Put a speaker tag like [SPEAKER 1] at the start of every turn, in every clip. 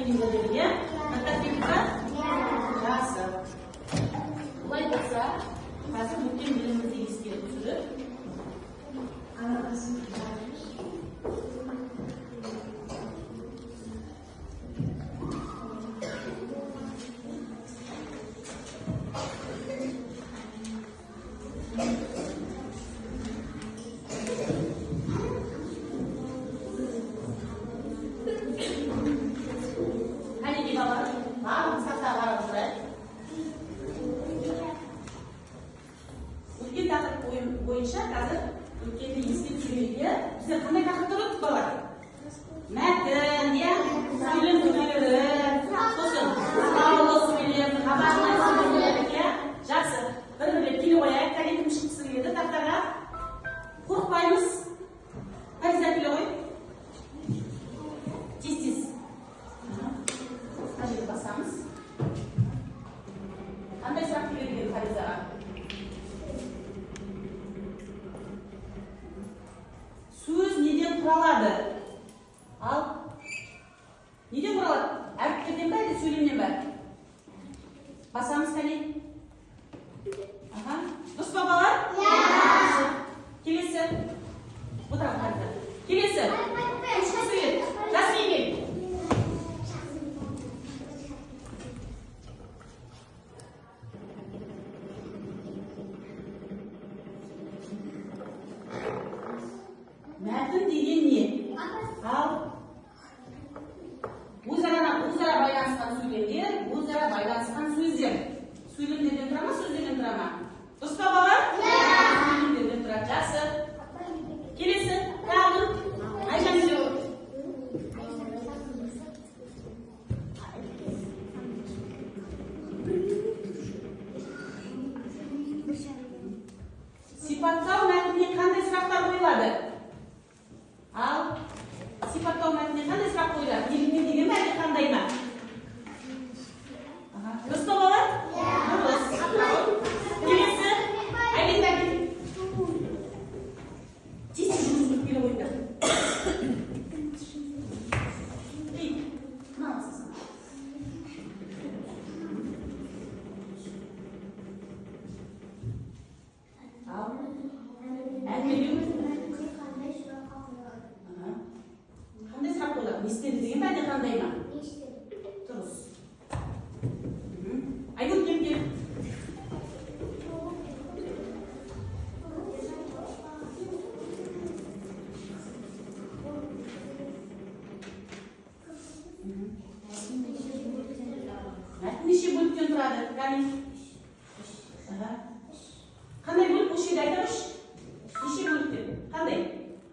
[SPEAKER 1] Келіңдер дедік, иә? Жаттап келдік па? Жақсы. Олай болса, қазір өткен білімімізді еске түсіріп, кәнекей, балалар, барлығын сақтаға қарап отырайық. Өткен тақырып бойынша қазір өткенді еске түсірейік, иә? Біздер қандай тақырыптар өттік, балалар? Мәтін, иә, сөйлем түрлері, сосын сұраулы сөйлем, хабарлы сөйлем, иә? Жақсы, бір бірлеп келе қояйық. Кәне, кім шыққысы келеді тақтаға? Қорықпаймыз. Фариза, келе ғой, тез, тез. Мына жерге басамыз. Қандай сұрақ келеді екен Фаризаға? Сөз неден құралады? Ал, неден құралады? Әріптерден бе, әлде сөйлемнен бе? Басамыз, кәне. Аха, дұрыс па, балалар? Иә. Келесі. Отырамын, Фариза. Келесі. Кім шыққысы келеді? Жасмин, кел. Мәтін деген не? Ал, өзара байланысқан сөйлемдер, өзара байланысқан сөздер. Сөйлемдерден тұра ма, сөздерден тұра ма? Дұрыс па, балалар? Сөйлемдерден тұрады. Жақсы. Келесі, тағы кім? Айжан, келе ғой. Сипаттау мәтініне қандай сұрақтар қойылады? Ал, сипаттау мәтініне қандай сұрақ қойылады? Не деген бе, әлде қандай ма? Аха, дұрыс па, балалар? Дұрыс. Келесі, Айлин, кел. Тез, тез жүгіріп келе қойыңдар. Ей, мына басасың. Ал, әңгімелеу. Аха. Қандай сұрақ қойылады? Не істеді деген бе, әлде қандай ма? Дұрыс. Айгүл, кел, кел. Мәтін неше бөліктен тұрады? Кәне. Аха. Қандай бөлік осы жерде, айта қойшы? Неше бөліктен? Қандай?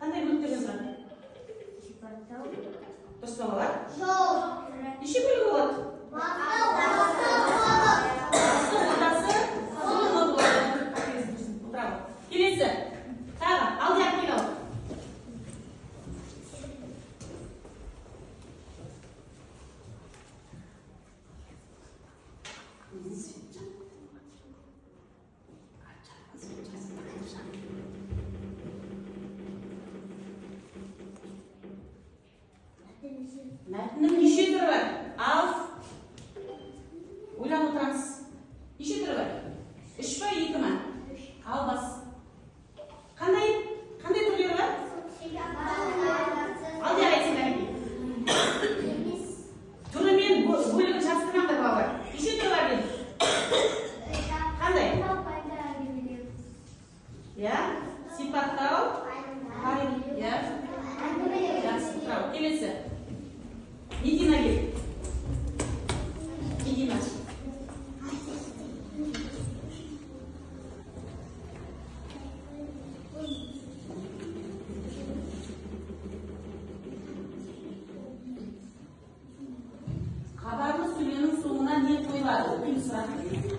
[SPEAKER 1] Қандай бөліктерден тұрады? Дұрыс па, балалар? Неше бөлік болады? Басты, ортасы, соңы болады. Отыра ғой. Келесі. Тағы, Алдияр, кел, ал. Мәтіннің неше түрі бар? Ал, ойланып отырамыз. Неше түрі бар? Үш па, екі ма? Ал, бас. Қандай? Қандай түрлері бар? Алдияр айтсын, кәнекей. Түрі мен бөлігін шатыстырмаңдар, балалар. Неше түрі бар дедік? Қандай? Иә? Сипаттау? Иә? Жақсы, браво. Келесі. Медина, кел. Медина. Хабарлы сөйлемнің соңына не қойылады? Үлкен сұрақ.